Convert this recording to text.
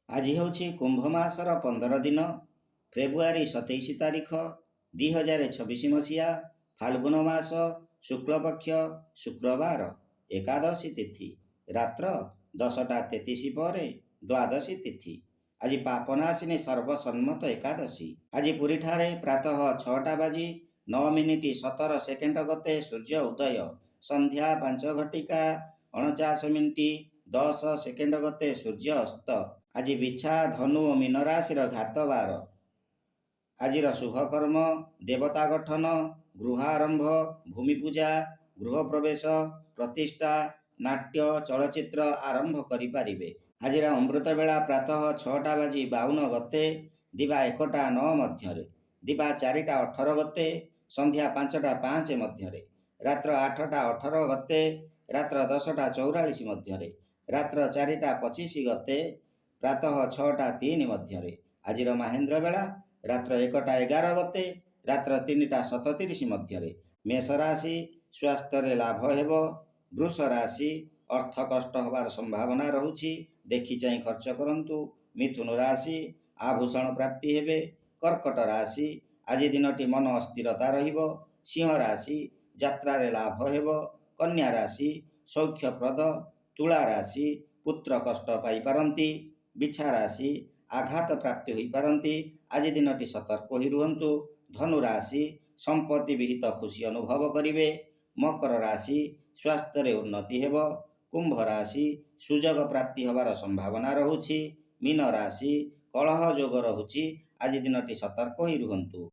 ଆଜି ହେଉଛି କୁମ୍ଭ ମାସର 15 ଦିନ, ଫେବୃଆରୀ 27 ତାରିଖ, 2026 ମସିହା, ଫାଲ୍ଗୁନ ମାସ, ଶୁକ୍ଳପକ୍ଷ, ଶୁକ୍ରବାର, ଏକାଦଶୀ ତିଥି, ରାତ୍ର 10ଟା 33 ପରେ ଦ୍ୱାଦଶୀ ତିଥି। ଆଜି ପାପନାଶିନୀ ସର୍ବସମ୍ମତ ଏକାଦଶୀ। ଆଜି ପୁରୀଠାରେ ପ୍ରାତଃ 6ଟା ବାଜି 9 ମିନିଟ୍ 17 ସେକେଣ୍ଡ ଗତେ ସୂର୍ଯ୍ୟ ଉଦୟ, ସନ୍ଧ୍ୟା 5 ଘଟିକା 49 ମିନିଟ୍ 10 ସେକେଣ୍ଡ ଗତେ ସୂର୍ଯ୍ୟ ଅସ୍ତ। ଆଜି ବିଛା, ଧନୁ ଓ ମୀନ ରାଶିର ଘାତବାର। ଆଜିର ଶୁଭକର୍ମ ଦେବତା ଗଠନ, ଗୃହ ଆରମ୍ଭ, ଭୂମି ପୂଜା, ଗୃହ ପ୍ରବେଶ, ପ୍ରତିଷ୍ଠା, ନାଟ୍ୟ ଚଳଚ୍ଚିତ୍ର ଆରମ୍ଭ କରିପାରିବେ। ଆଜିର ଅମୃତ ବେଳା ପ୍ରାତଃ 6ଟା ବାଜି 52 ଗତେ ଦିବା 1ଟା 9 ମଧ୍ୟରେ, ଦିବା 4ଟା 18 ଗତେ ସନ୍ଧ୍ୟା 5ଟା 5 ମଧ୍ୟରେ, ରାତ୍ର 8ଟା 18 ଗତେ ରାତ୍ର 10ଟା 44 ମଧ୍ୟରେ, ରାତ୍ର 4ଟା 25 ଗତେ ପ୍ରାତଃ 6ଟା 3 ମଧ୍ୟରେ। ଆଜିର ମାହେନ୍ଦ୍ର ବେଳା ରାତ୍ର 1ଟା 11 ଗତେ ରାତ୍ର 3ଟା 37 ମଧ୍ୟରେ। ମେଷ ରାଶି, ସ୍ୱାସ୍ଥ୍ୟରେ ଲାଭ ହେବ। ବୃଷ ରାଶି, ଅର୍ଥ କଷ୍ଟ ହେବାର ସମ୍ଭାବନା ରହୁଛି, ଦେଖି ଚାହିଁ ଖର୍ଚ୍ଚ କରନ୍ତୁ। ମିଥୁନ ରାଶି, ଆଭୂଷଣ ପ୍ରାପ୍ତି ହେବେ। କର୍କଟ ରାଶି, ଆଜି ଦିନଟି ମନ ଅସ୍ଥିରତା ରହିବ। ସିଂହ ରାଶି, ଯାତ୍ରାରେ ଲାଭ ହେବ। କନ୍ୟା ରାଶି, ସୌଖ୍ୟପ୍ରଦ। ତୁଳା ରାଶି, ପୁତ୍ର କଷ୍ଟ ପାଇପାରନ୍ତି। ବିଛା ରାଶି, ଆଘାତ ପ୍ରାପ୍ତି ହୋଇପାରନ୍ତି, ଆଜି ଦିନଟି ସତର୍କ ହୋଇ ରୁହନ୍ତୁ। ଧନୁ ରାଶି, ସମ୍ପତ୍ତି ବିହିତ ଖୁସି ଅନୁଭବ କରିବେ। ମକର ରାଶି, ସ୍ୱାସ୍ଥ୍ୟରେ ଉନ୍ନତି ହେବ। କୁମ୍ଭ ରାଶି, ସୁଯୋଗ ପ୍ରାପ୍ତି ହେବାର ସମ୍ଭାବନା ରହୁଛି। ମୀନ ରାଶି, କଳହ ଯୋଗ ରହୁଛି, ଆଜି ଦିନଟି ସତର୍କ ହୋଇ ରୁହନ୍ତୁ।